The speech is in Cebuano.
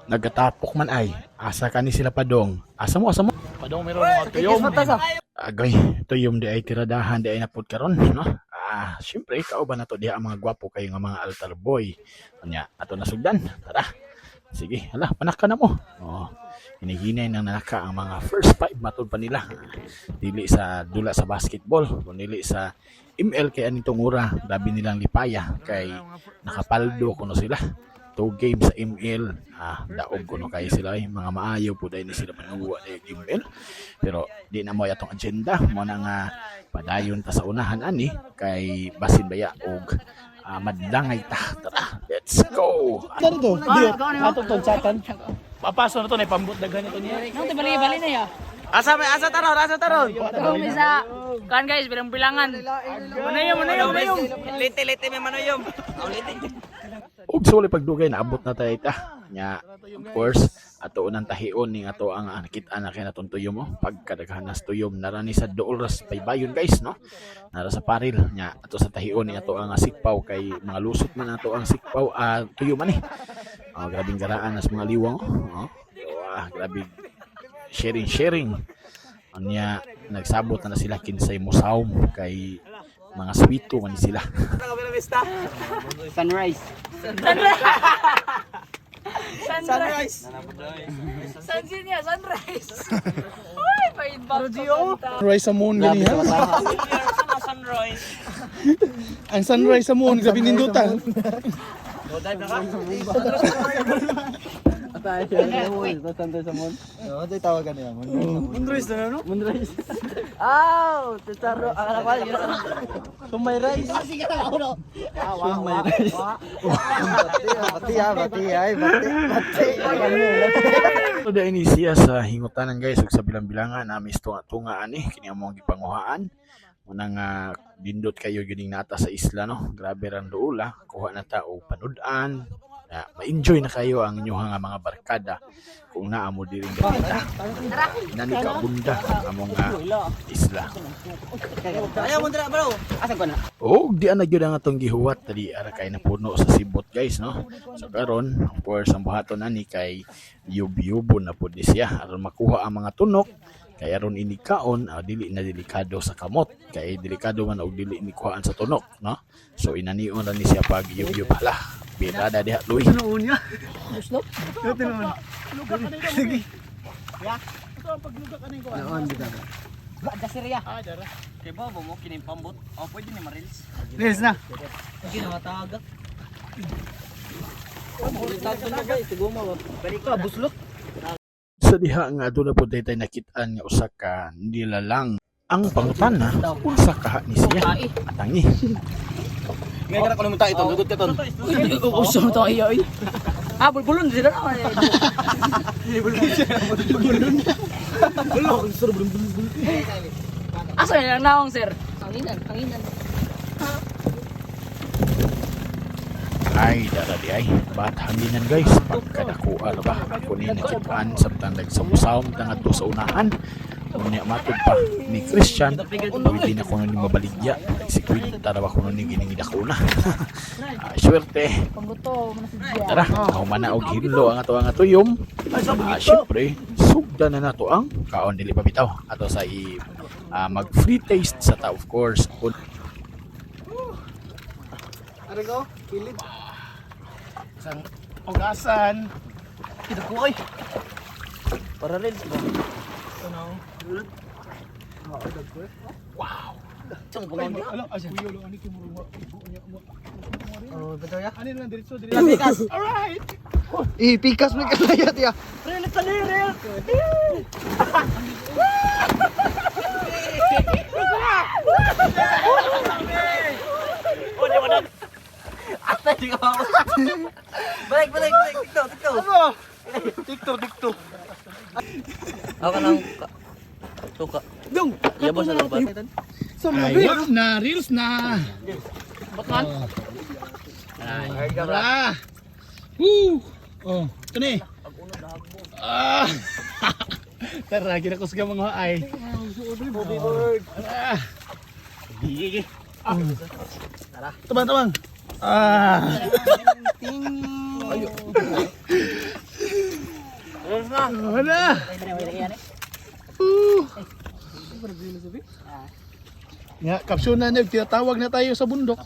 Nagatapok man ay. Asa kani sila, Padong? Asa mo, asa mo? Padong, meron mga tuyom. Agay, tuyom di ay tiradahan di ay napud karon, no? Ah, syempre kauban na to diha ang mga gwapo kayo nga mga altar boy. Unya, ato nasugdan. Tara. Sige, hala, panaka na mo. Oh, hinihinay nang nanaka ang mga first five matud pa nila. Dili sa dula sa basketball, kun dili sa ML kay aning tungura, grabe nilang lipaya kay nakapaldo kuno sila. Two games sa ML, ah, daog kuno kay sila ay mga maayo po dahil ni sila manuwa na yung ML. Pero di na mo atong agenda mo na nga padayon ta sa unahan ani kay basin baya og madlangay ta. Tara, let's go. Tara to. Ato to chatan. Papaso na to na pambot daghan ito niya. Nang bali bali na ya. Asa may asa taron, asa taron. Kung isa kan guys, bilang bilangan. Manayom, manayom, manayom. Lite lite may manuyom. Aw lite. Ug sa walay pagdugay, naabot na tayo ita nya. Of course, ato unang tahion ning ato ang nakita na kay natong tuyom mo pagkadaghan nas tuyom nara ni sa duol ras baybayon, guys, no? Nara sa paril nya ato sa tahion ni ato ang sikpaw kay mga lusot man ato ang sikpaw, tuyom man eh. Oh, grabing garaan nas mga liwang, oh. Oh, grabe sharing sharing. Anya nagsabot na, na sila kinsay musawm kay mga swito man sila. Sunrise. Sunrise. Sunset niya, sunrise. Uy, paid back to kanta. Sunrise sa moon gani ha. Sunrise. Ang sunrise sa moon grabe nindutan. Moonrise na no? Moonrise. Aw, titaro akala ko yun. Sumay rice. Sumay rice. Bati ah, bati ay, bati, bati. So dahil ni siya sa hingutanan, guys, ug sa bilang-bilangan namin tunga tunga ani kini among gipanguhaan. Muna nga dindot kayo gyud ning nata sa isla, no? Grabe rang duula, kuha na ta og panud-an. Na, ma-enjoy na kayo ang inyong nga mga barkada kung naa mo diri dapita. Nani ka bunda ang among isla. Ayaw mo dira, bro. Asa ko na? Oh, di ana gyud ang atong gihuwat dali ara kay napuno sa sibot, guys, no? So karon, of course, ang buhaton ani kay yub-yubo na pud ni siya aron makuha ang mga tunok kay aron ini kaon, dili na delikado sa kamot kay delikado man og dili ni kuhaan sa tunok, no? So inanion ra ni siya pag yub-yub. Hala, birada diha, Luis. Kay babo mo kini pambot. Oh, pwede ni marils. Reels na. Balik ka buslot. Sa diha nga aduna pud tay nakit-an nga usa ka nilalang. Ang pangutana, unsa kaha ni siya? Atangi. Ngayon ka na kuno ito, lugot ka ton. Uso to iyo oy. Ah, bulbulon sila na. Asa na lang naong, sir? Hanginan, hanginan. Ay, dara di ay. Ba't hanginan, guys? Pagkadakuan ba? Ako ni nakitaan samtang nagsamusaw ta ngadto sa unahan. Unya matod pa ni Christian, pwede na kuno ni mabaligya. Si Queen, tara ba kuno ni gining na. Ah, swerte. Pangguto, man si Gia. Tara, human na og hinlo ang ato ang tuyom. Ah, syempre, sugdan na nato ang kaon, dili pa bitaw. Ato sa i mag free taste sa ta, of course. Are ko, kilid. Isang ugasan. Kita ko ay. Para reels ba? Ano? Wow. Tsong pangandi. Ala, ay kuyo lang ani kay muruma. Oh, betul ya. Ani na diretso diretso. Pikas. Alright. Eh, pikas may kalayat ya. Reel sa reel. Atay, di ka ma- Balik, balik, balik. Tikto, tikto. Ano? Tikto, tikto. Ako nang tuka. Dong. Yabo sa lubat. Sa mga reels na, reels na. Batman. Tara. Woo! Oh, kani. Ah. Tara, ginakusga mga ay. Ah. Ah. Tabang, tabang. Ah. na. Wala. Nga, kapsyon na, tinatawag na tayo sa bundok.